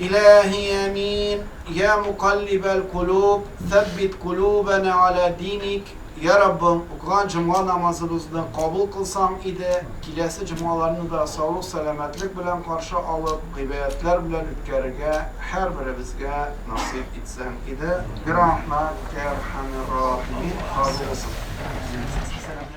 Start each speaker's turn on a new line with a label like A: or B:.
A: إلهي أمين يا مقلب القلوب ثبت قلوبنا على دينك. Я Раббым, укыган җомга намазыбызны кабул кылсаң иде, киләсе җомгаларны да саулык сәламәтлек белән каршы алып, гыйбадәтләр белән үткәрергә һәрберебезгә насыйп итсәң иде. Бирахмәтикә я әрхәмәр рахимин. Кабул булсын.